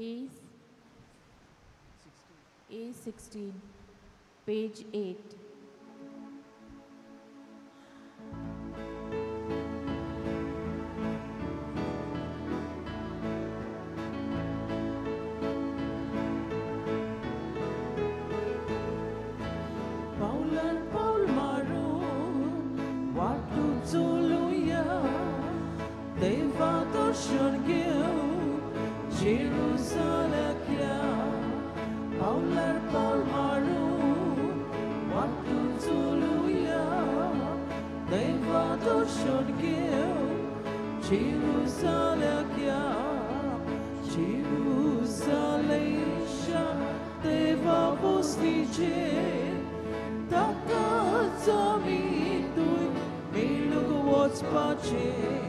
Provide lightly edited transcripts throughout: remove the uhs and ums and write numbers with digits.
A16, page 8. पावलार पावल मारून वाटू चलुया, देवा दर्शन घेवन जेरुसलेक या. पावलार पावल मारून वाटू चलुया, देवा दर्शन घेवन जेरुसलेक या. जेरुसलेच्या देवा वस्तीचेर ताकाच आमी थंय मेळूंक वचपाचें.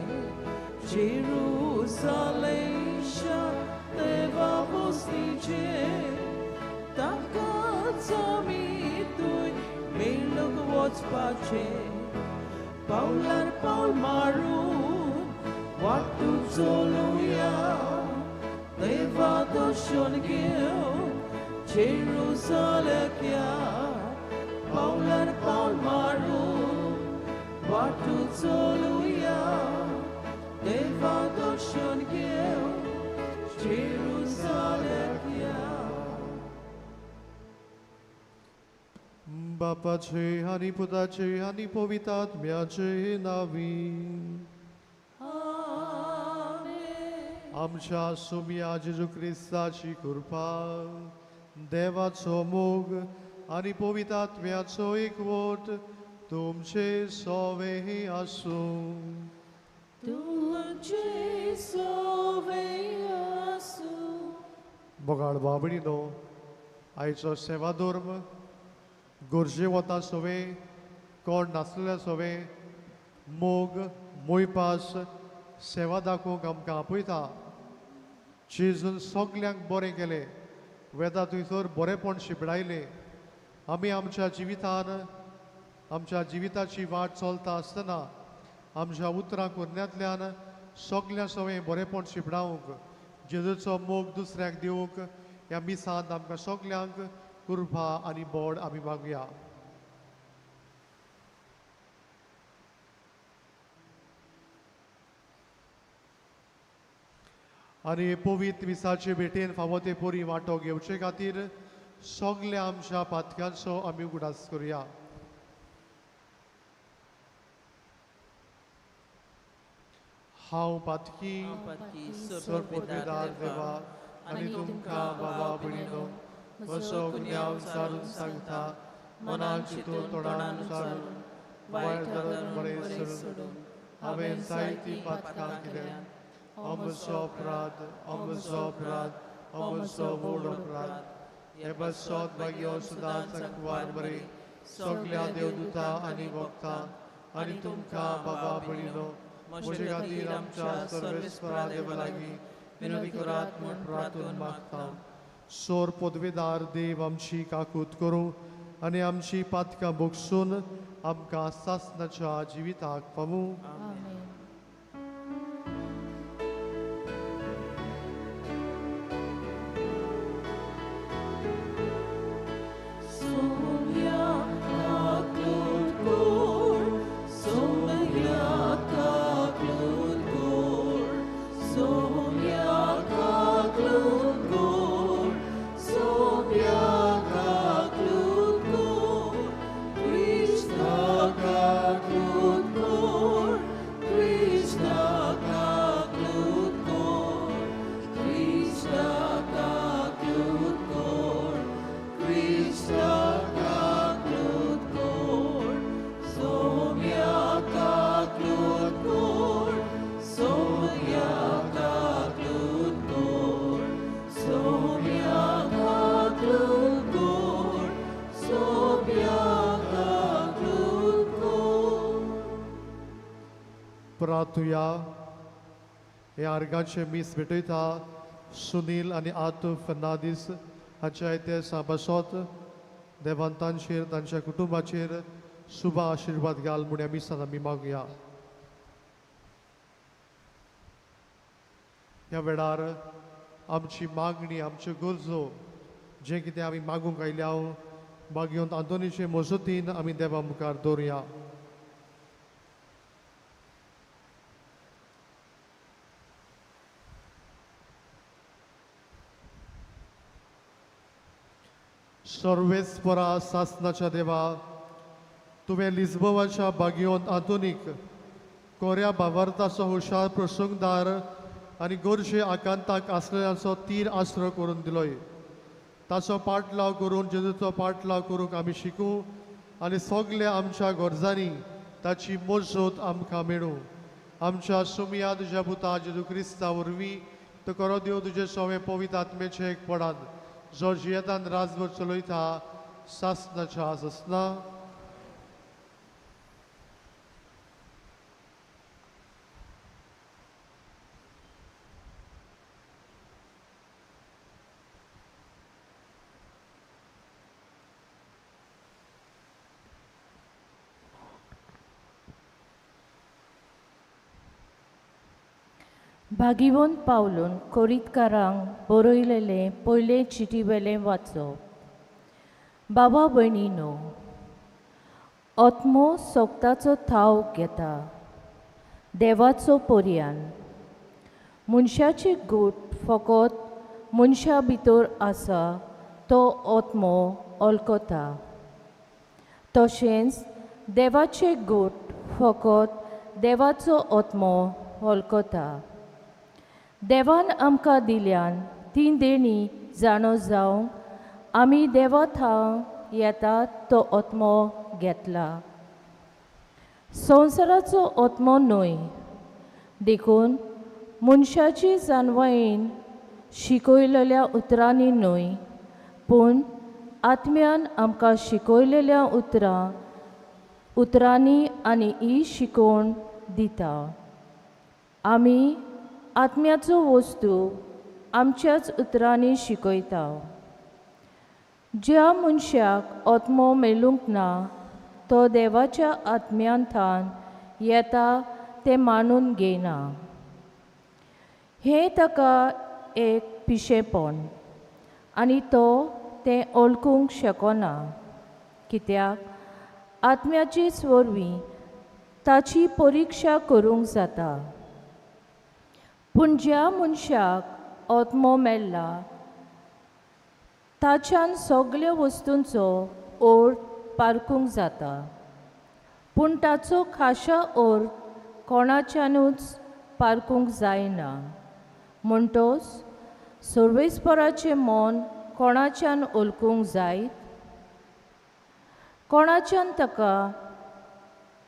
जेरुसलेच्या देवा वस्तीचेर ताकाच आमी थंय मेळूंक वचपाचें. पावलार पावल मारून वाटू चलुया, देवा दर्शन घेवन जेरुसलेक या. पावलार पावल मारून वाटू चलुया, देवा दर्शन घेवन जेरुसलेक या. बापाचे आनी पुताचे आनी पवित्र आत्म्याचे नावी. आमेन. आमच्या सुम्या जेजू क्रिस्ताची कृपा, देवाचो मोग आनी पवित्र आत्म्याचो एकवट तुमचे सोवे आसूं. तुमचे सोवे आसूं. मोगाळ बाबडीनो, आयचो सेवाधर्म गरजे वता सोवे, कोण नासलेल्या सोवे मोग मोयपास सेवा दाखोवंक आमकां आपयता. जेजून सगल्यांक बरें केलें, वेता थंयसर बरेंपण शिंपडायलें. आमी आमच्या जिवितान आमच्या जिविताची वाट चलता आसतना आमच्या उतरां करण्यांतल्यान सगल्या सवें बरेंपण शिंपडावंक, जेजूचो मोग दुसऱ्याक दिवंक ह्या मिसांत आमकां सगल्यांक कृपा आनी बोड आमी मागया. आनी पवित्र मिसाचे भेटेन फावो ते परी वांटो घेवचे खातीर सगल्या आमच्या पातकांचो आमी उगडास करुया. हांव पातकी सरपटदार देवा आनी तुमकां बाबा भयणीनो म्हजो गुन्यांव सारून सांगता, मनान चिंतून तोंडान उचारून वायट धरून बरें सोडून हांवें जायतीं पातकां केल्या. हो म्हजो अपराध, हो म्हजो अपराध, हो म्हजो व्हड अपराध. हे बसोत मागीर सदांच कुवार बरी सगल्या देवदूता आनी भक्तां आनी तुमकां बाबा भयणीनो म्हजे खातीर आमच्या सर्वेस्परा देवा लागीं विनवणी करात म्हूण प्रार्थून मागता. सोर पदवेदार देव आमची काकूत करूं आनी आमची पातकां भोगसून आमकां सासणाच्या जिविताक पावूं. आमेन. सोम्या काकलूट कोर, सोम्या काकलूट कोर, सोम्या काकलूट कोर, सोम्या काकलूट कोर, क्रिस्ता काकलूट कोर, क्रिस्ता काकलूट कोर, क्रिस्ता काकलूट कोर, क्रिस्ता काकलूट कोर, सोम्या काकलूट कोर, सोम्या काकलूट कोर, सोम्या काकलूट कोर, सोम्या काकलूट कोर. प्रार्थुया. हे आर्गाचें मीस भेटयता सुनील आनी आतू फर्नांदीस हाच्या इतिहासा पासत देवान तांचेर तांच्या कुटुंबाचेर शुभ आशिर्वाद घाल म्हूण ह्या मिसान आमी मागया. ह्या वेळार आमची मागणी, आमच्यो गरजो जें कितें आमी मागूंक आयल्या भाग्यवंत आंतोनीचे मजतीन आमी देवा मुखार दवरुया. सर्वेस्परा सासनाच्या देवा, तुवें लिस्बोवाच्या भाग्यवंत आंतोनीक कोऱ्या भावार्थाचो हुशार प्रसंगदार आनी गोरशे आकांताक आसलेल्यांचो तीर आसरो करून दिलोय. ताचो पाटलाव करून जेजूचो पाटलाव करूंक आमी शिकूं आनी सगल्या आमच्या गरजांनी ताची मजत आमकां मेळूं. आमच्या सुमया तुज्या पुता जेजू क्रिस्ता वरवीं तो करो देव तुजे सवें पवित्र आत्मेचें एक पडान जो जियेतान राजभर चलयता सासनाच्या सासना. भागिवंत पावलून कोरीतकारांक बरयलेलें पयलें चिटीवेलें वाचप. बाबा भयणीनो, आत्मो सोगताचो थाव घेता देवाचो पर्यान. मनशाची गूट फकत मनशा भितर आसा तो आत्मो वळखता, तशेंच देवाचे गूट फकत देवाचो आत्मो वळखता. देवान आमकां दिल्यान ती देणी जाणो जावंक आमी देवा थावन येता तो आत्मो घेतला, संवसाराचो आत्मो न्हय. देखून मनशाची जाणवायेन शिकयलेल्या उतरांनी न्हय, पूण आत्म्यान आमकां शिकयलेल्या उतरांनी आनी ही शिकोवण दिता. आमी आत्म्याचो वस्तू आमच्याच उतरांनी शिकयता. ज्या मनशाक आत्मो मेळूंक ना तो देवाच्या आत्म्यांथान येता तें मानून घेयना. हें ताका एक पिशेपण आनी तो तें वळखूंक शकना, कित्याक आत्म्याचेच वरवीं ताची परिक्षा करूंक जाता. पूण ज्या मनशाक आत्मो मेळ्ळा ताच्यान सगल्या वस्तूंचो अर्थ पारखूंक जाता, पूण ताचो खाशा अर्थ कोणाच्यानूच पारखूंक जायना. म्हणटोच सर्वेस्पराचें मन कोणाच्यान वळखूंक जायत, कोणाच्यान ताका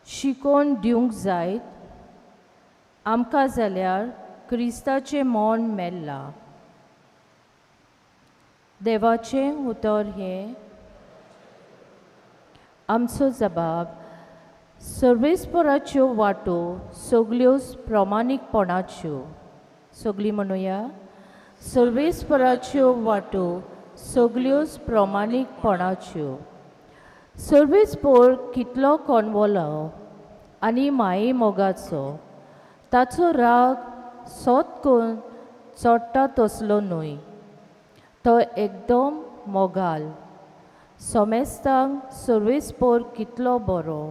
शिकोवन दिवंक जायत? आमकां जाल्यार क्रिस्ताचें मन मेळ्ळां. देवाचें उतर हें आमचो जबाब. सर्वेस्पराच्यो वाटो सगल्योच प्रमाणीकपणाच्यो. सगळीं म्हणुया, सर्वेस्पराच्यो वाटो सगल्योच प्रमाणीकपणाच्यो. सर्वेस्पर कितलो कोणवलो आनी माये मोगाचो, ताचो राग सोत करून चडटा तसलो न्हय, तो एकदम मोगाल. सोमेस्तांक सर्वेस्पर कितलो बरो,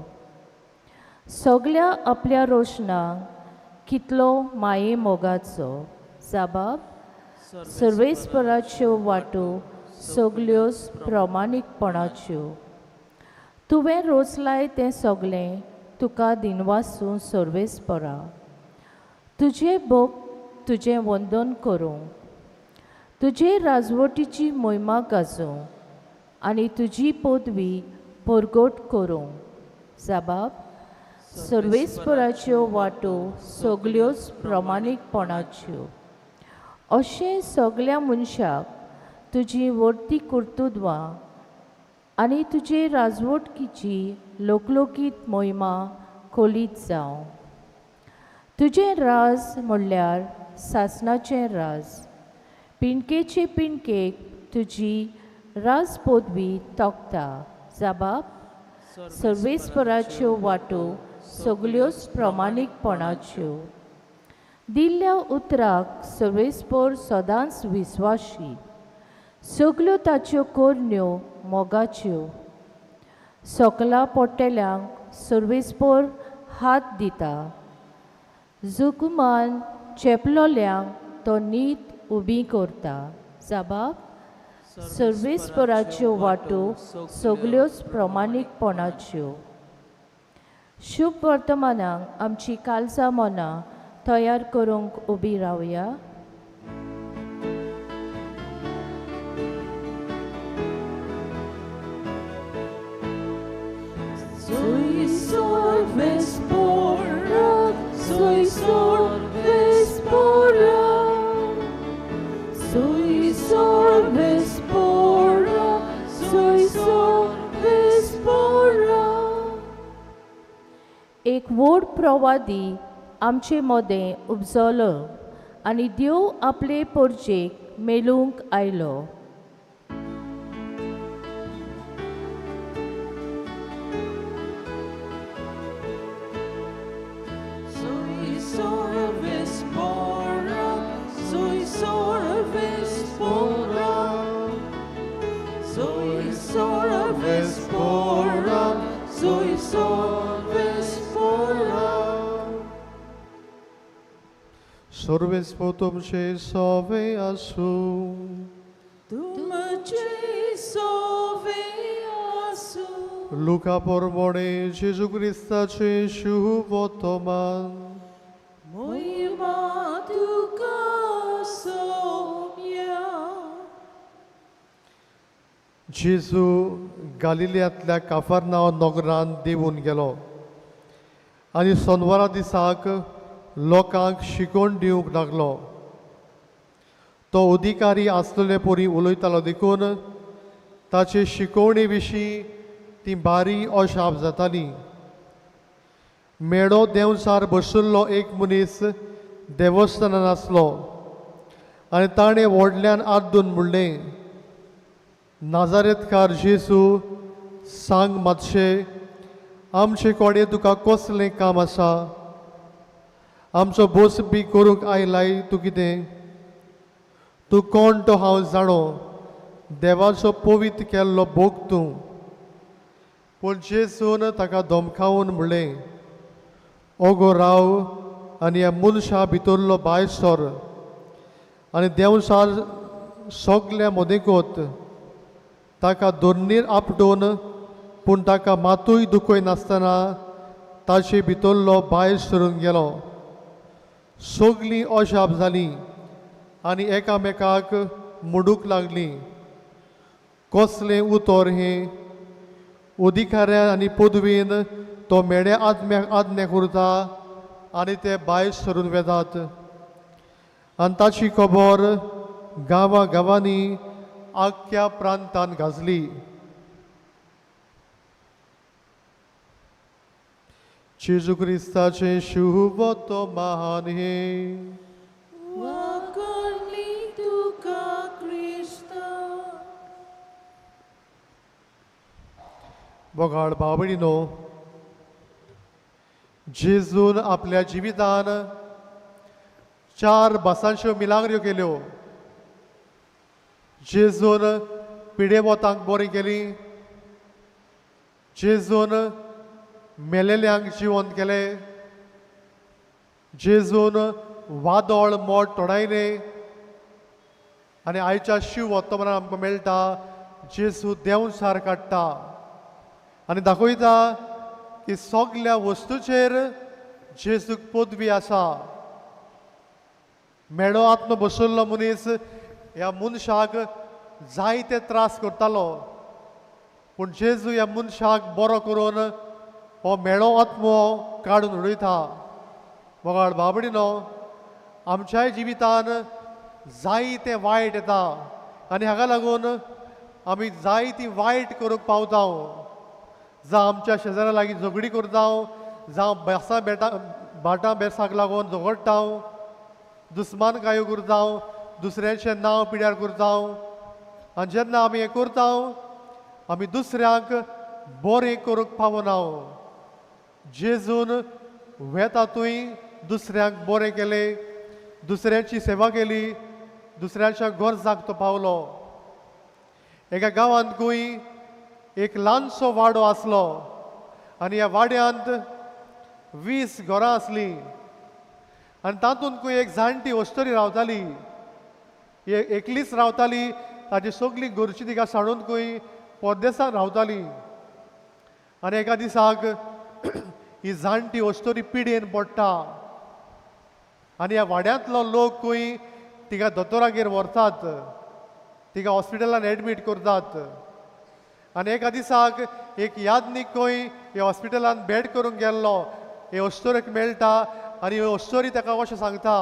सगल्या आपल्या रोशणांक कितलो माये मोगाचो. जबाब, सर्वेस्पराच्यो वाटो सगल्योच प्रमाणीकपणाच्यो. तुवें रोसलाय तें सगलें तुका दिनवासूं सर्वेस्परा. तुजें भक्त तुजें वंदन करूं, तुजे राजवटीची मोहिमा गाजोवं आनी तुजी पदवी परगट करूं. जबाब, सर्वेस्पराच्यो वाटो सगल्योच प्रमाणीकपणाच्यो. अशें सगल्या मनशाक तुजी वर्ती कर्तुत्वां आनी तुजे राजवटकीची लोकलोकीत मोहिमा कोलीत जावं. तुजें राज म्हणल्यार सासणाचें राज, पिंडकेचे पिंडकेक तुजी राज पदवी तोखता. जबाब, सर्वेस्पराच्यो वाटो सगल्योच प्रमाणीकपणाच्यो. दिल्ल्या उतराक सर्वेस्पोर सदांच विस्वाशी, सगल्यो ताच्यो करण्यो मोगाच्यो। सकला पोट्टेल्यांक सर्वेस्पोर हात दिता, जुकुमान चेपलोल्यांक तो नीत उबी करता। जाबाब सर्वेस्पराच्यो वाटो सगल्योच प्रमाणीकपणाच्यो। शुभ वर्तमानाक आमची काळजां मनां तयार करूंक उबी रावया। Sui solves pora, sui solves pora, sui solves pora, sui solves pora. एक व्हड प्रवादी आमचे मदें उपजलो आनी देव आपले पोरजेक मेळूंक आयलो। Sui solves pora, sui solves pora, sui solves pora, sui solves pora. सर्वेस्पोर तुमचे सोवे आसूं। तुमचे सोवे आसूं। लुका परमणे जेजू क्रिस्ताचे शुभ वर्तमान। मोहिमा तुका सोम्या। जेजू गालिलियांतल्या काफरनाव नगरान देंवून गेलो आनी सोनवारा दिसाक लोकांक शिकोवन दिवंक लागलो। तो अधिकारी आसलेले परी उलयतालो देखून ताचे शिकोवणे विशीं ती बारी अशाप जाताली। मेडो देंवचार बशिल्लो एक मनीस देवस्थानान आसलो आनी ताणें व्हडल्यान आड्डून म्हणलें, नाजारेतकार जेजू, सांग मातशें, आमचे कडेन तुका कसलें काम आसा? आमचो बोस बी करूंक आयलाय तूं कितें? तूं कोण तो हांव जाणो, देवाचो पवित्र केल्लो भोग तूं। पूण जेजून ताका धमकावन म्हणलें, ओगो राव आनी ह्या मनशा भितरलो भायर सर आनी देंवचार सगल्या मदेंकूत ताका दोर्नीर आपटून पूण ताका मातूय दुखय नासतना ताचे भितरलो भायर सरून गेलो। सगलीं अजाप जालीं आनी एकामेकाक म्हणूंक लागलीं, कसलें उतर हें? अधिकाऱ्यान आनी पदवीन तो मेड्या आत्म्याक आज्ञा करता आनी ते भायर सरून वेतात। आनी ताची खबर गांवा गांवांनी आख्ख्या प्रांतान गाजली। जेजू क्रिस्ताचें शुभ वर्तमान हें। वाकणली तुका क्रिस्ता। बोगाळ भाव-भयणीनो, जेजून आपल्या जिवितान 4 भासांच्यो मिलाग्र्यो केल्यो। जेजून पिडेवोतांक बरी केली, जेजून मेलेल्यांक जिवंत केले, जेजून वादळ मोड तोडायले आनी आयच्या शिव वर्तमानान आमकां मेळटा जेजू देंवचार काडटा आनी दाखयता की सगल्या वस्तूचेर जेजूक पदवी आसा। मेडो आत्म बसल्लो मनीस ह्या मनशाक जायते त्रास करतालो, पूण जेजू ह्या मनशाक बरो करून हो मेळो आत्मो काडून उडयता। मोगाळ बाबडीनो, आमच्याय जिवितान जायते वायट येता आनी हाका लागून आमी जायती वायट करूंक पावता। जावं आमच्या शेजाऱ्या लागीं झगडी करता, जावं बेसां बेटा भाटां बेसाक लागून झगडटा, दुस्मान कायो करता, दुसऱ्यांचें नांव पिड्यार करता। आनी जेन्ना आमी हें करता आमी दुसऱ्यांक बरें करूंक पावना। जेजून वेता थंय दुसऱ्यांक बरें केलें, दुसऱ्याची सेवा केली, दुसऱ्याच्या गरजाक तो पावलो. एका गांवांत गुंय एक ल्हानसो वाडो आसलो आनी ह्या वाड्यांत 20 घरां आसलीं आनी तातूंत खंय एक जाणटी अस्तरी रावताली, एकलीच रावताली. ताजी सगळीं घरचीं तिका साडून खंय परदेसांत रावताली. आनी एका दिसाक ही जाणटी अस्तरी पिडेन पडटा आनी ह्या वाड्यांतलो लोक खंय तिका दोतोरागेर व्हरतात, तिका हॉस्पिटलान एडमीट करतात. आनी एका दिसाक एक यादनीक खंय ह्या हॉस्पिटलान भेट करूंक गेल्लो, हे अस्तोरेक मेळटा आनी ही अस्तोरी ताका अशें सांगता,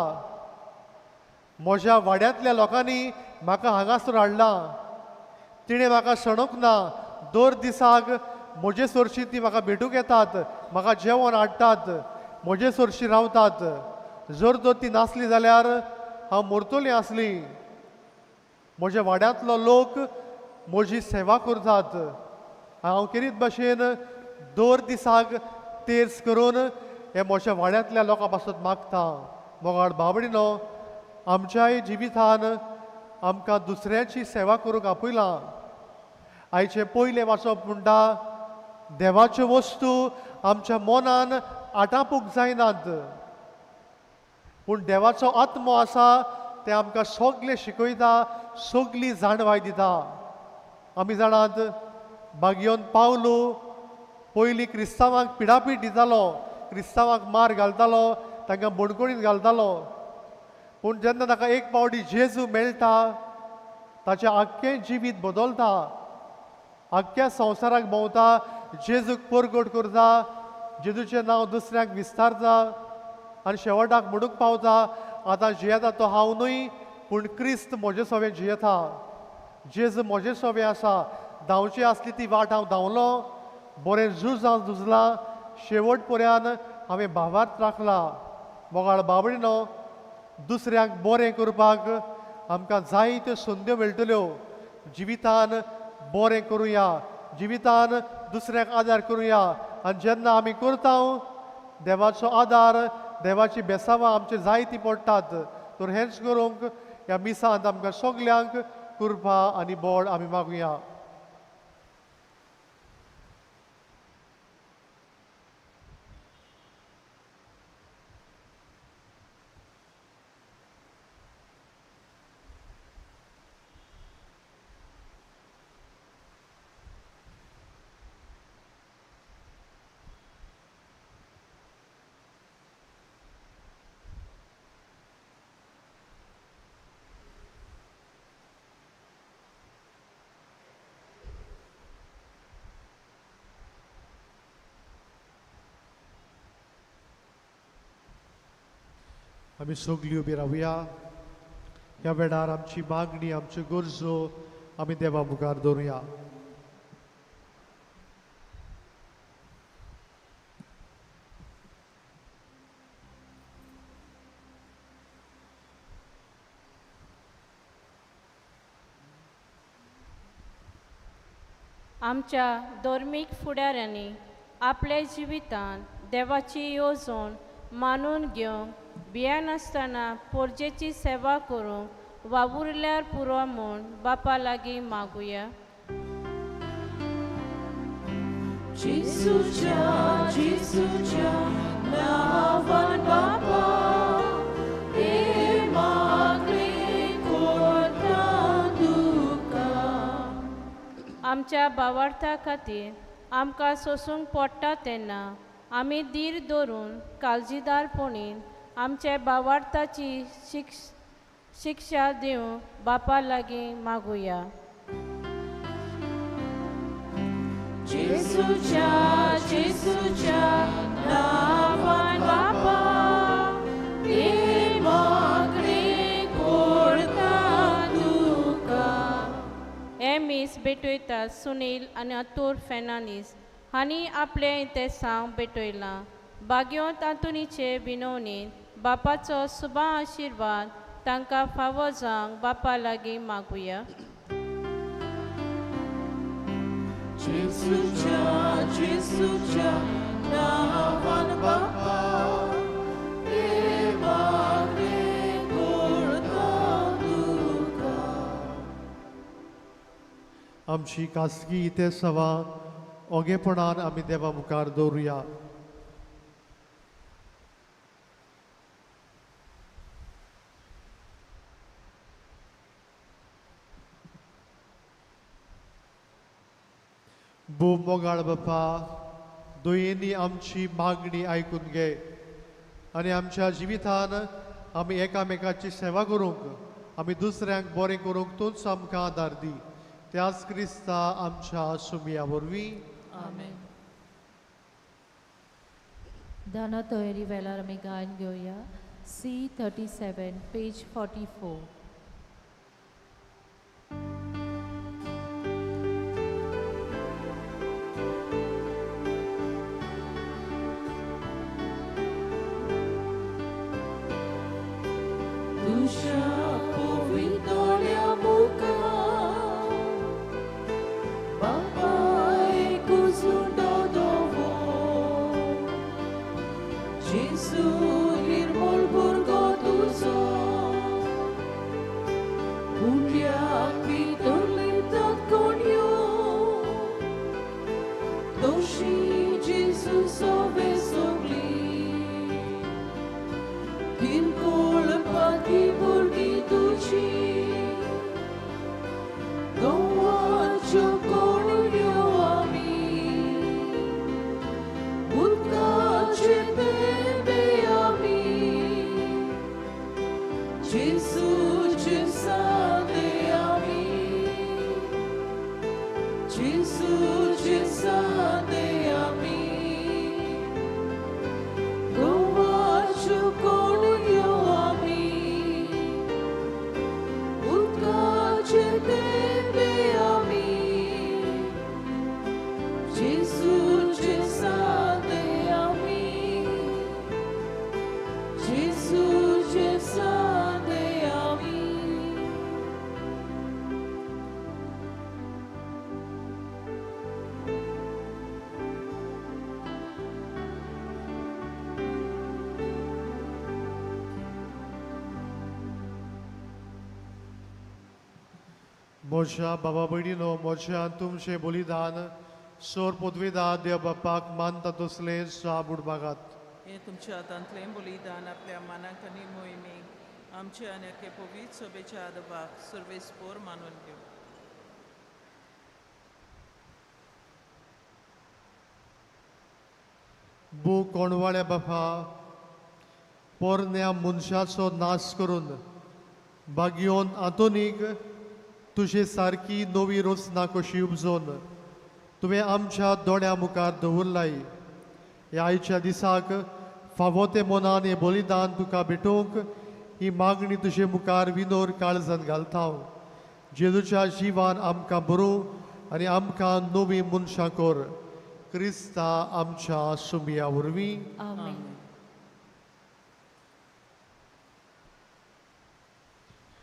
म्हज्या वाड्यांतल्या लोकांनी म्हाका हांगासर हाडलां, तिणें म्हाका सणूंक ना, दर दिसाक म्हजे सरशी ती म्हाका भेटूंक येतात, म्हाका जेवण हाडटात, म्हजे सरशी रावतात, जर तर ती नासली जाल्यार हांव मरतली आसली, म्हज्या वाड्यांतलो लोक म्हजी सेवा करतात, हांव केरीत भाशेन दर दिसाक तेर्स करून हे म्हज्या वाड्यांतल्या लोकां पासत मागता. मोगाळ बाबडीनो, आमच्याय जिवितान आमकां दुसऱ्याची सेवा करूंक आपयलां. आयचें पयलें वाचप म्हणटा, देवाच्यो वस्तू आमच्या मनान आटापूंक जायनात, पूण देवाचो आत्मो आसा ते आमकां सगळें शिकयता, सगळी जाणवाय दिता. आमी जाणात बागियोन पावलो पयलीं क्रिस्तांवांक पिडापीड दितालो, क्रिस्तांवांक मार घालतालो, तांकां बणकोणीत घालतालो. पूण जेन्ना ताका एक पावटी जेजू मेळटा, ताचें आख्खें जिवीत बदलता, आख्ख्या संवसाराक भोंवता, जेजूक परगट करता, जेजूचें नांव दुसऱ्यांक विस्तारता आनी शेवटाक म्हणूंक पावता, आतां जियेता तो हांव न्हय पूण क्रिस्त म्हजे सवें जियेता, जेजू म्हजे सवें आसा, धांवची आसली ती वाट हांव धांवलो, बरें झूज हांव झुजलां, शेवट पर्यंत हांवें भावार्थ राखला. मोगाळ बाबडीनो, दुसऱ्यांक बरें करपाक आमकां जायत्यो संद्यो मेळटल्यो. जिवितान बरें करुया, जिवितान दुसऱ्यांक आदार करुया आनी जेन्ना आमी करता देवाचो आदार, देवाची बेसावां आमचे जायतीं पडटात. तर हेंच करूंक ह्या मिसांत आमकां सगल्यांक कृपा आनी बळ आमी मागुया. आमी सगळीं उबी रावया. ह्या वेळार आमची मागणी, आमच्यो गरजो आमी देवा मुखार दवरुया. आमच्या धर्मीक फुडाऱ्यांनी आपल्या जिवितान देवाची येवजण मानून घेवंक भियेनासतना पोरजेची सेवा करूंक वावुरल्यार पुरो म्हूण बापा लागीं मागुया. जेजूच्या जेजूच्या नांवान बापा हे मागणी करता तुका. आमच्या भावार्था खातीर आमकां सोसूंक पडटा तेन्ना आमी धीर धरून काळजीदारपणीन आमच्या भावार्थाची शिक्षा दिवंक बापा लागीं मागुया. जेजूच्या जेजूच्या नांवान बापा हे मागणी करता तुका. हे मीस भेटयतात सुनील आनी अतूर फेर्नांडीस हांणी आपलें तें सांग भेटयलां. बाग्योंत आंतोनीचे विनवणीन बापाचो सुबा आशिर्वाद तांकां फावो जावंक बापा लागीं मागुया. जेजूच्या जेजूच्या नांवान बापा हे मागणी आमची खासगी इतेसांवां ओगेपणान आमी देवा मुखार दवरुया. भूम मोगाळ बापा, दुयेंनी आमची मागणी आयकून घे आनी आमच्या जिवितान आमी एकामेकाची सेवा करूंक, आमी दुसऱ्यांक बरें करूंक तूंच आमकां आदार दी. त्याच क्रिस्ता आमच्या सुमया वरवीं. आमेन. दाना तयारी वेळार आमी गायन घेवया. C37 page 44. तुज्या पवितोल्या मुखार बापायक उजूंडो दवर, जेजू निर्मळ भुरगो तुजो, भुरग्याक भितर लिपतात कोण यो, तशी जेजू सोबे सगळी किरकोळ पाती भुरगीं तुजी, गोवाच्यो कोणयो आमी, उदकाचे थेंबे आमी, जेजूचे सादे आमी, जेजूचे सादे आमी, गोवाच्यो कोणयो आमी, उदकाचे थेंबे आमी, जेजूचे सादे आमी, जेजूचे सादे आमी. म्हज्या बाबा भयणीनो, म्हज्या तुमचें बलिदान सोर पदवेदार देव बापाक मानता तसलें साब उडबागात. हें तुमच्या हातांतलें बलिदान आपल्या मानाक आनी मोहिमेक आमच्या आनी एके पवित्र सभेच्या आदबाक सर्वेस्पोर मानून घेवं. बू कोणवाळ्या बापा, पोरण्या मनशाचो नाश करून बागयोन आंतोनीक तुजे सारकी नवी रचना कशी उपजोन तुवें आमच्या दोळ्या मुखार दवरलाय. ह्या आयच्या दिसाक फावो ते मनान हें बलिदान तुका भेटोवंक ही मागणी तुजे मुखार विनोर काळजान घालता. जेजूच्या जिवान आमकां बरोवं आनी आमकां नवी मनशां कर. क्रिस्ता आमच्या सुमया वरवीं. आमेन.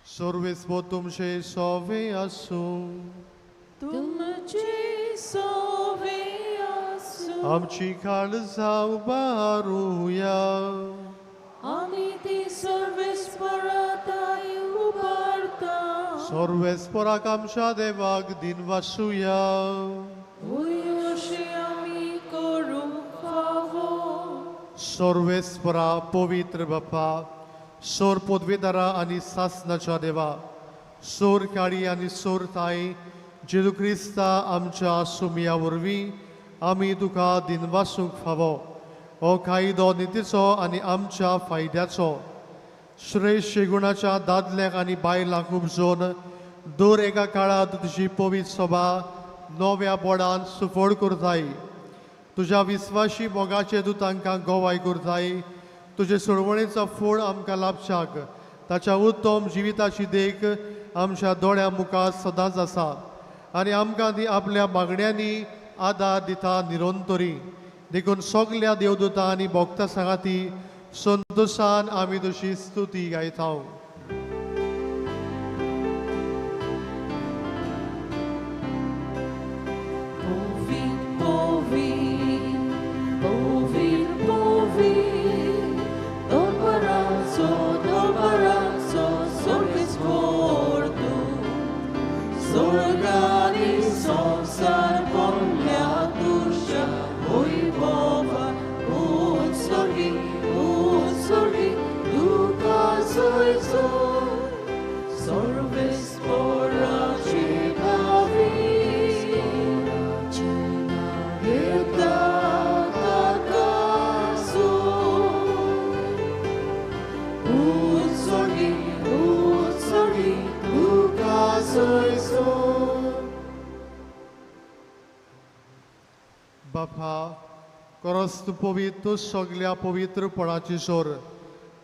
सर्वेस्पो तुमचे सोवे आसूं. तुमचे सोवे आसूं. आमची काळजां उबारुया. आमी ती सर्वेस्पराताय उबारता. सर्वेस्पराक आमच्या देवाक दिनवासुया. वयशी आमी करूंक फावो. सर्वेस्परा पवित्र बापा, सोर पदवेदारा आनी सासनाच्या देवा, सोर काळी आनी सोर ताई जेजू क्रिस्ता आमच्या सुमया वरवीं आमी तुका दिनवासूंक फावो. हो कायदो नितीचो आनी आमच्या फायद्याचो श्रेश्ठ गुणाच्या दादल्यांक आनी बायलांक उपजोवन दर एका काळांत तुजी पवित्र सभा नव्या बोडान सुफळ करताय. तुज्या विस्वाशी मोगाचे तूं तांकां गवाय करताय. तुजे सोडवणेचो फळ आमकां लाभच्याक ताच्या उत्तम जिविताची देख आमच्या दोळ्या मुखार सदांच आसा आनी आमकां ती आपल्या मागण्यांनी आदार दिता निरंतरी. देखून सगल्या देवदूतां आनी भक्तां सांगाती संतोशान आमी तुजी स्तुती गायता. Sorgani संवसार भरल्या तुज्या वैभवा उत्सर्गी उत्सर्गी तुका जय जय सर्वेस्पराचे नांवी येता ताका उत्सर्गी उत्सर्गी तुका जय जय. बापा करस तूं पवित्र सगल्या पवित्रपणाची सोर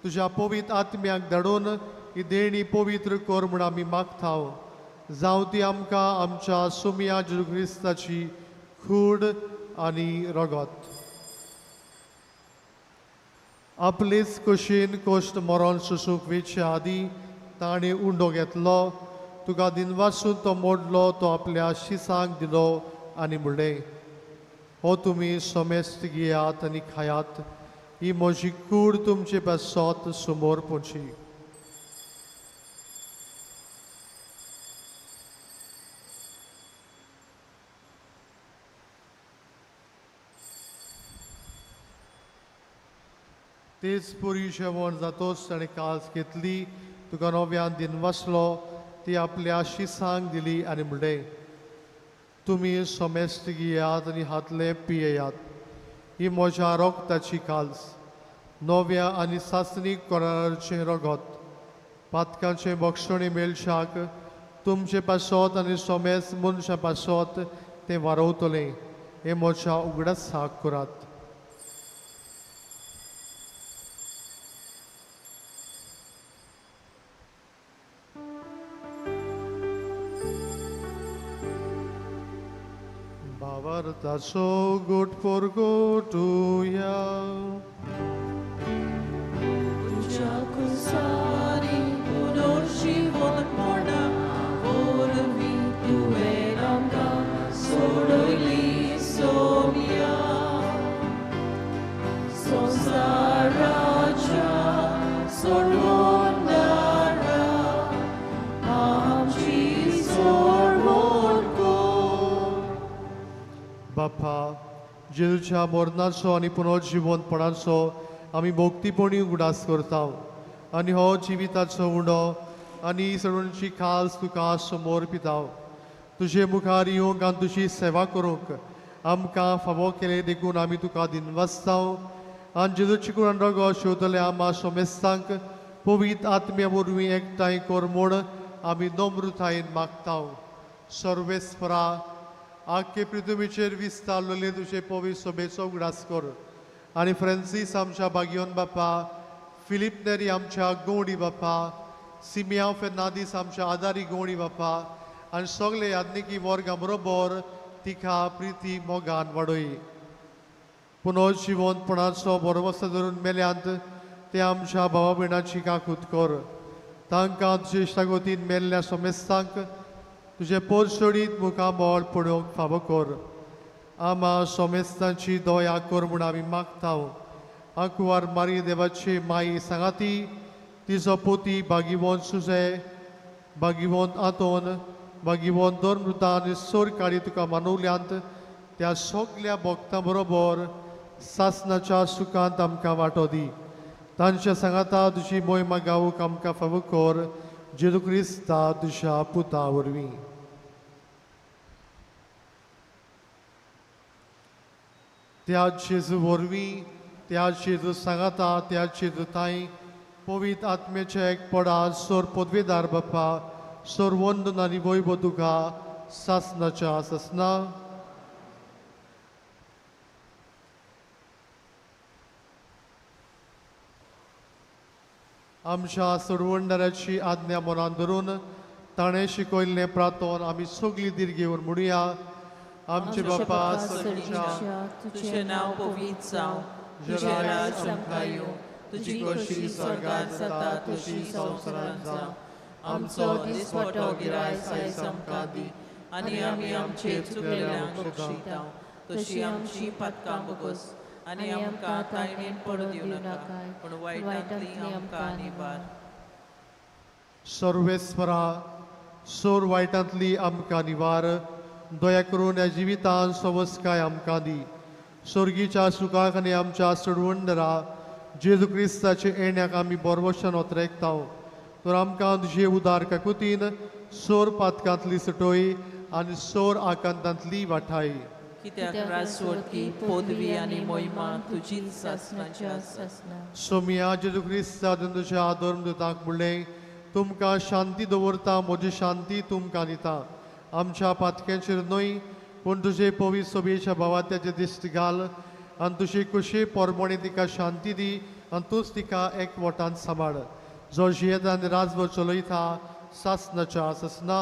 तुज्या पवित्र आत्म्याक धाडून ही देणी पवित्र कर म्हूण आमी मागता. जावं ती आमकां आमच्या सुमया जेजू क्रिस्ताची कूड आनी रगत. आपलेच कुशीन कोश्ट मरण सोसूंक वेचे आदीं ताणें उंडो घेतलो, तुका दिनवासून तो मोडलो, तो आपल्या शिसांक दिलो आनी म्हणलें, हो तुमी समेस्त घेयात आनी खायात, ही म्हजी कूड तुमचे पासत समोर पोची. तेच पुरी जेवण जातोच ताणें कास घेतली, तुका नव्यान दिनवासलो, ती आपल्या शिसांक दिली आनी म्हणलें, तुमी समेस्त घेयात आनी हातले पियेयात, ही म्हज्या रगताची काल्स, नव्या आनी सासणीक कराराचें रगत, पातकांचें बक्षणी मेळशाक तुमचे पासत आनी समेस्त मनशां पासत तें वारवतलें. हें म्हज्या उगडासाक करात. भावार्थाचो गोट परगटुया. तुज्या कुसारी पुनर्जिवनपणा वरवीं तुवें आमकां सोडयली सोम्या. संवसाराच्या सोडवणारा आमची सोडवण कर. बापा, जेजूच्या मरणाचो आनी पुनर्जिवनपणाचो आमी भक्तीपणी उगडास करता आनी हो जिविताचो उंडो आनी सडवणची खास तुका समोर पिता. तुजे मुखार येवंक आनी तुजी सेवा करूंक आमकां फावो केलें देखून आमी तुका दिनवासता. आनी जेजूची कुरान रगत शेवतले आमा सोमेस्तांक पवित्र आत्म्या वरवीं एकठांय कर म्हूण आमी नम्रतायेन मागता. सर्वेस्परा, आख्खे पृथ्वीचेर विस्तारलेले तुजे पवित्र सभेचो उगडास कर आनी फ्रांसीस आमच्या बागियोन बापा, फिलीप नेरी आमच्या गवडी बापा, सिमियांव फेर्नादीस आमच्या आदारी गवडी बापा आनी सगळे याज्ञिकी वर्गा बरोबर तिका प्रिती मोगान वाडय. पुनर्जिवनपणाचो बरोवस्त धरून मेल्यांत ते आमच्या भावा भयणाची काकूत कर. तांकां तुजे इश्टागतीन मेल्ल्या समेस्तांक तुजें पोरसोडीत मुखामळ पळोवंक फावो कर. आमा सोमेस्तांची दया कर म्हूण आमी मागता. आंकवार मारी देवाची माई सांगाती तिचो पोती भागिवंत सुजे, भागिवंत आंतोन, भागिवंत दोन आनी सोर काळी तुका मानवल्यांत त्या सगल्या भक्तां बरोबर सासनाच्या सुखांत आमकां वांटो दी. तांच्या सांगाता तुजी मोहिमा गावूंक आमकां फावो कर, जेजू क्रिस्ता तुज्या पुता वरवीं. त्या जेजू वरवीं, त्या जेजू सांगाता, त्या जेजू ताई पवित्र आत्म्याचे एक पडा सोर पदवेदार बापा, सोर वंदन आनी वैभव तुका सासनाच्या सासना. आमच्या सोडवणदाराची आज्ञा मनान धरून ताणें शिकयल्लें प्रार्थन आमी सगळीं धीर घेवन म्हणुया. आमचे बापा स्वर्गाच्या, तुजें नांव पवित्र जावं, तुजें राज आमकां येवं, तुजी खोशी स्वर्गांत जाता तशी संवसारांत जावं. आमचो दिसवटो गिरायस आयज आमकां दी आनी आमी आमचे चुकलेल्यांक बक्षिता तशी आमची पातकां बगस आनी आमकां तायणेन पडूं दिवं नाका, पूण वायटांतली आमकां निवार. सर्वेस्परा, सोर वायटांतली आमकां निवार. दया करून ह्या जिवितान सवस्काय आमकां दी. स्वर्गीच्या सुखाक आनी आमच्या सोडवणदारा जेजू क्रिस्ताचे येण्याक आमी बोरवशन ओतरेकता. तर आमकां तुजे उदार काकुतीन सोर पातकांतली सुटोय आनी सोर आकांतांतली वाठाय. कित्याक राजवटकी पदवी आनी मोहिमा तुजीच सासणाच्या सासणा. सोमिया जेजू क्रिस्ता तुज्या धर्मदूतांक म्हणलें, तुमकां शांती दवरता, म्हजी शांती तुमकां दिता. आमच्या पातक्यांचेर न्हय पूण तुजे पवित्र सोबेच्या भावात्याचे दिश्ट घाल आनी तुजे कुशे पोरमोणी तिका शांती दी आनी तूंच तिका एकवटान सांबाळ, जो जियेता आनी राजभर चलयता सासनाच्या सासना.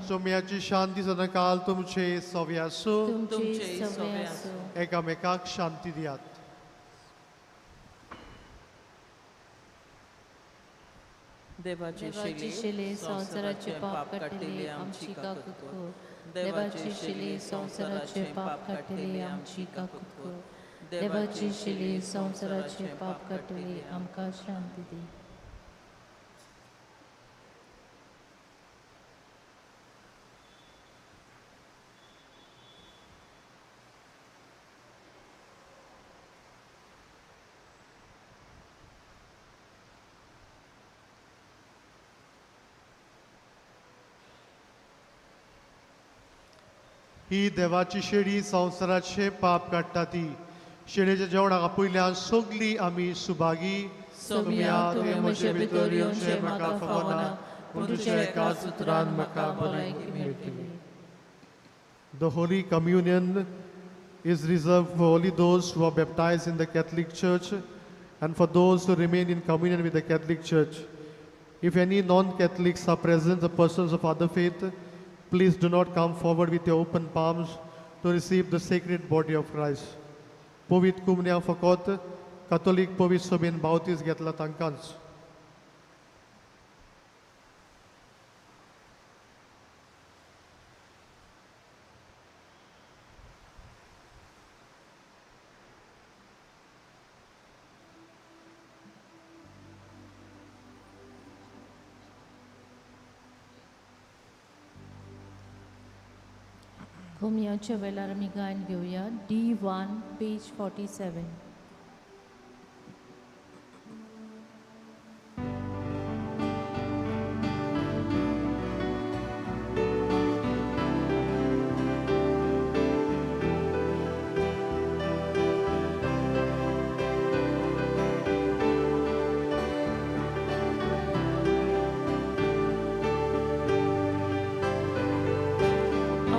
सोम्याची शांती सदांकाल तुमचे सवे आसूं. तुमचे सवे आसूं. एकामेकाक शांती दियात. देवाचे शिले संवसाराचे पाप काडटले आमची काकूत कर. देवाचे शिले संवसाराचे पाप काडटले आमची काकूत कर. देवाची शिले संवसाराचे पाप काडटले आमकां शांती दी. ही देवाची शेळी संवसाराचे पाप काडटा ती शेळयेच्या जेवणाक आपयल्यान सगळीं आमी सुभागी. सोम्या तुवें म्हजे भितर येवचें म्हाका फावना, पूण तुज्या एकाच उतरान म्हाका भलायकी मेळटली. The Holy Communion is reserved for only those who are baptized in the Catholic Church and for those who remain in communion with the Catholic Church. If any non-Catholics are present, the persons of other faith, please do not come forward with your open palms to receive the sacred body of Christ. पवित्र कुमन्या फकत कातोलीक पवित्र सभेन बावतीस घेतला तांकांच. खोमयाच्या वेळार आमी गायन घेवया D1 page 47.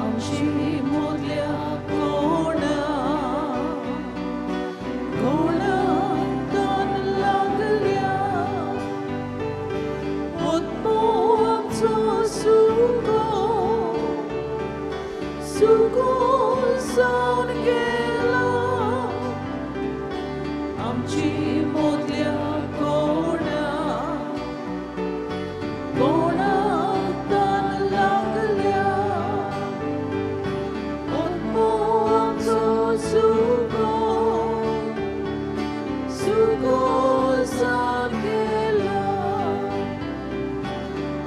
आमची मोदल्या कोणा कोणा तन लागल्या आत्मो आमचो सुको सुको जावन गेला. आमची मोदल्या कोणा कोणा तन लागल्या आत्मो आमचो सुको सुको जावन गेला.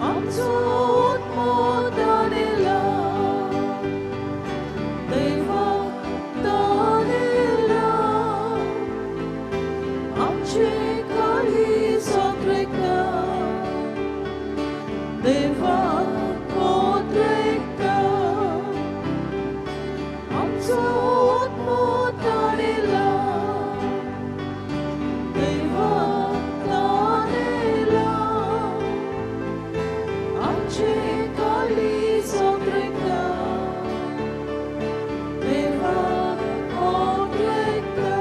आमचो आत्मो तानेला देवाक तानेला आमचे काळीज ओतरेकता देवाक ओतरेकता. आमचो आत्मो तानेला देवाक तानेला आमचे काळीज ओतरेकता देवाक ओतरेकता.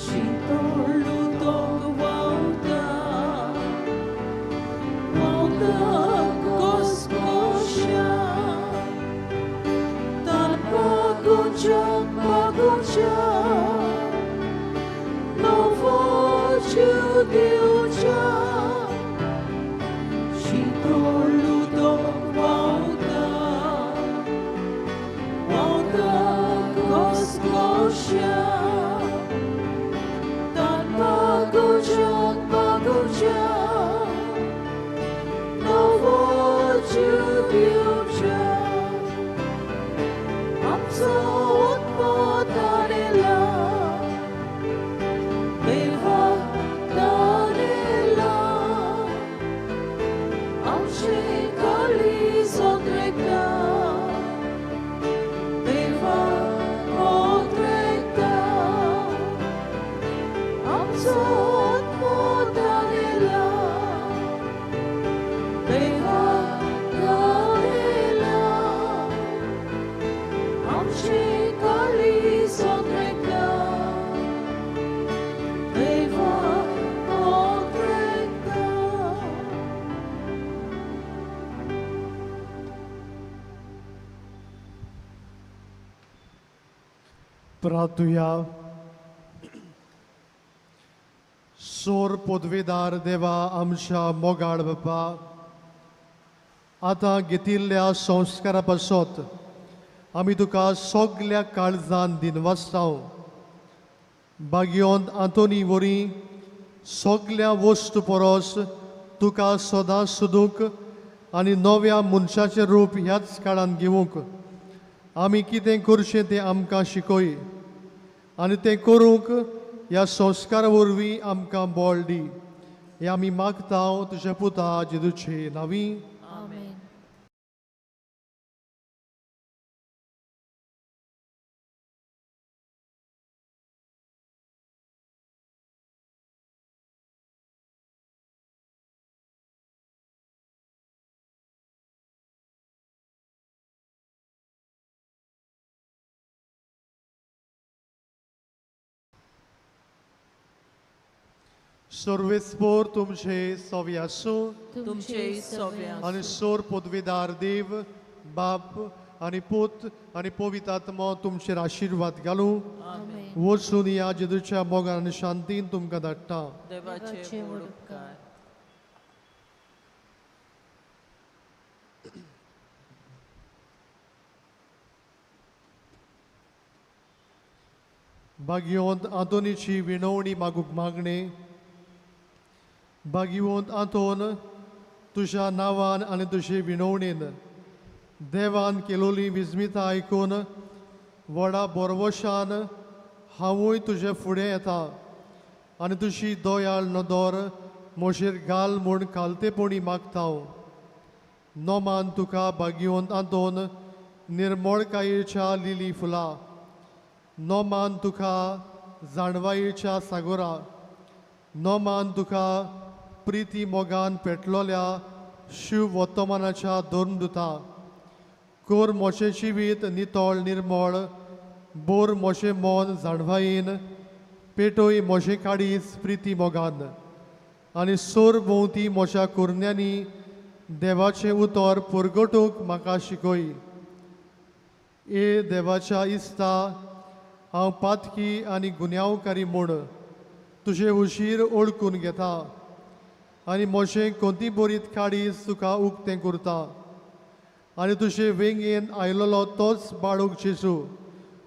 शीतळ उदक व्हांवता व्हांवता घसघश्या तान पागोवच्या पागोवच्या नवो जीव दिवच्या. प्रार्थुया. सोर पदवेदार देवा आमच्या मोगाळ बापा, आतां घेतिल्ल्या संस्कारा पासत आमी तुका सगल्या काळजान दिनवासताव. बागियोन आंतोनी वरी सगल्या वस्तू परस तुका सदां सोदूंक आनी नव्या मनशाचें रूप ह्याच काळान घेवंक आमी कितें करचें तें आमकां शिकय आनी तें करूंक ह्या संस्कारा वरवीं आमकां बळ दी. हें आमी मागता तुज्या पुता जेजूचे नांवी. आमेन. सर्वेस्पोर तुमचे सवे आसूं. तुमचे सवे आनी सोर पदवेदार देव बाप आनी पूत आनी पवित्र आत्मो तुमचेर आशिर्वाद घालूं. आमेन. वचून ह्या जेजूच्या मोगान आनी शांतीन तुमकां धाडटा. देवाचे व्हड उपकार. बागिवंत आंतोनीची विणवणी मागूंक मागणें. बागिवंत आंतोन, तुज्या नांवान आनी तुजे विणवणेन देवान केलोली विस्मिता आयकून व्हडा बोरवशान हांवूय तुजे फुडें येता आनी तुजी दयाळ नदर म्हजेर घाल म्हूण खालतेपणी मागता. नोमान तुका बागिवंत आंतोन निर्मळकायेच्या लिली फुलां, नोमान तुका जाणवायेच्या सागोरा, नोमान तुका प्रिती मोगान पेटलोल्या शिव वर्तमानाच्या धर्मदुता. कोर म्हजें जिवीत नितळ निर्मळ, बोर म्हजें मन जाणवायेन, पेटोय म्हजें काळीज प्रिती मोगान आनी सोर भोंवती म्हज्या कुरण्यांनी देवाचें उतर पुरगटूंक म्हाका शिकय. ए देवाच्या इस्ता, हांव पातकी आनी गुन्यांवकारी म्हूण तुजें उशीर ओळखून घेता आनी म्हजें कोंती बरीत काळीज तुका उक्तें करता आनी तुजे वेंगेन आयलोलो तोच बाळूक जेजू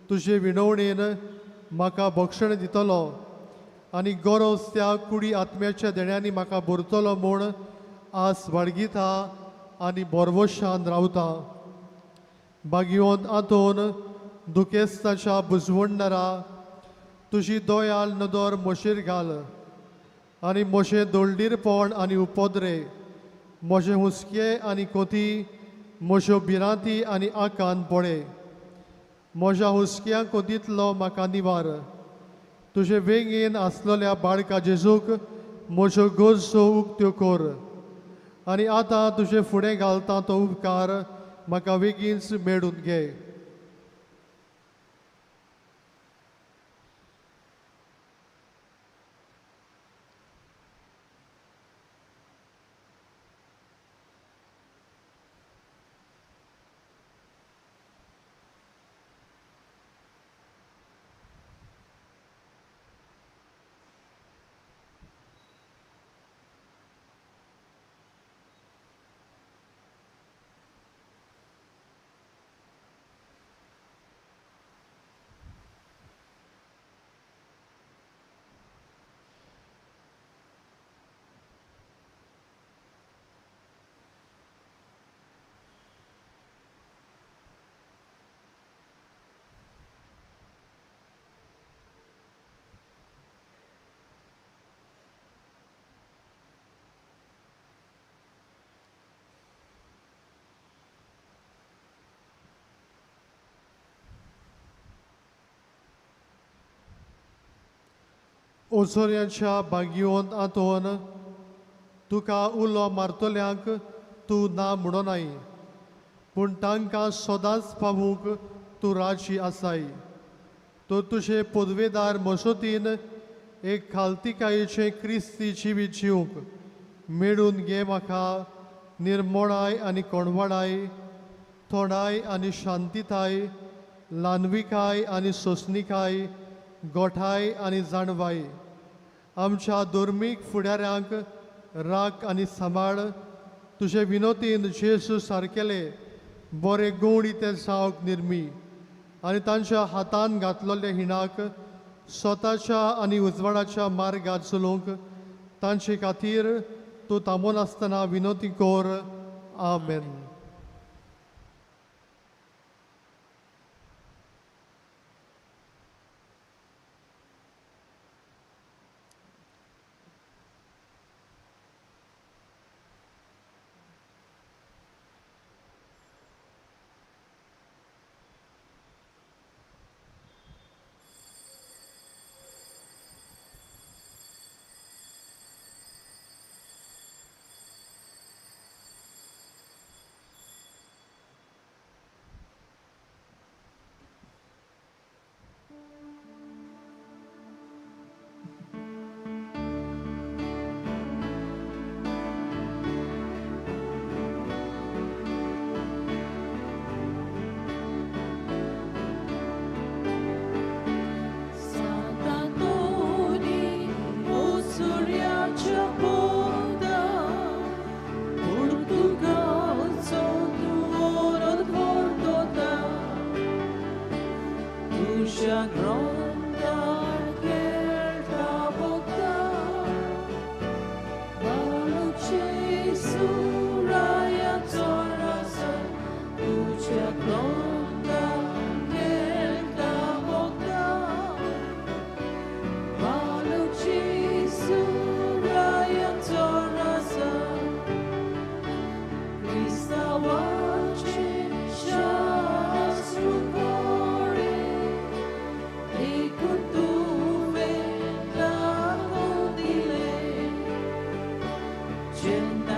तुजे विणवणेन म्हाका भक्षण दितलो आनी गरज त्या कुडी आत्म्याच्या देण्यांनी म्हाका भरतलो म्हूण आस बाळगिता आनी बोरवशान रावता. बागिवंत आंतोन दुखेस्ताच्या बुजवणदारा, तुजी दयाल नदर म्हजेर घाल आनी म्हजें दोळडीरपण आनी उपद्रे, म्हजें हुस्के आनी कोती, म्हज्यो भिरांती आनी आकांत पळय. म्हज्या हुस्क्या कोतींतलो म्हाका निवार. तुजे वेंगेन आसलेल्या बाळका जेजूक म्हज्यो गरजो उक्त्यो कर आनी आतां तुजे फुडें घालता तो उपकार म्हाका बेगीनच मेळून घे. ओसोऱ्यांच्या बागिवंत आंतोन, तुका उलो मारतल्यांक तूं ना म्हणोनाय, पूण तांकां सदांच पावूंक तूं राजी आसाय. तर तुजे पदवेदार मसोतीन एक खालतिकायेचें क्रिस्ती जिवीत जिवंक मेळून घे म्हाका निर्मोणाय आनी कोणवाडाय, थोंडाय आनी शांतिताय, ल्हानविकाय आनी सोंसणिकाय, गोठाय आनी जाणवाय. आमच्या धर्मीक फुडाऱ्यांक राख आनी सांबाळ. तुजे विनोतीन जेजू सारकेले बरे गूण ते जावंक निर्मी आनी तांच्या हातान घातलेल्या हिणाक स्वताच्या आनी उजवाडाच्या मार्गार चलोवंक तांचे खातीर तूं थांबोनासतना विनोती कर. आमेन. Sant'Antoni, o suriacia bonda, Portugalzo tuoro dvordota, Tuscia gronda kerta bota, Baluce suraya torasa, Tuscia gronda kerta bota, Baluchi suraya torasa, Kristavache shastru kore, Ekutuve lakodile, Cena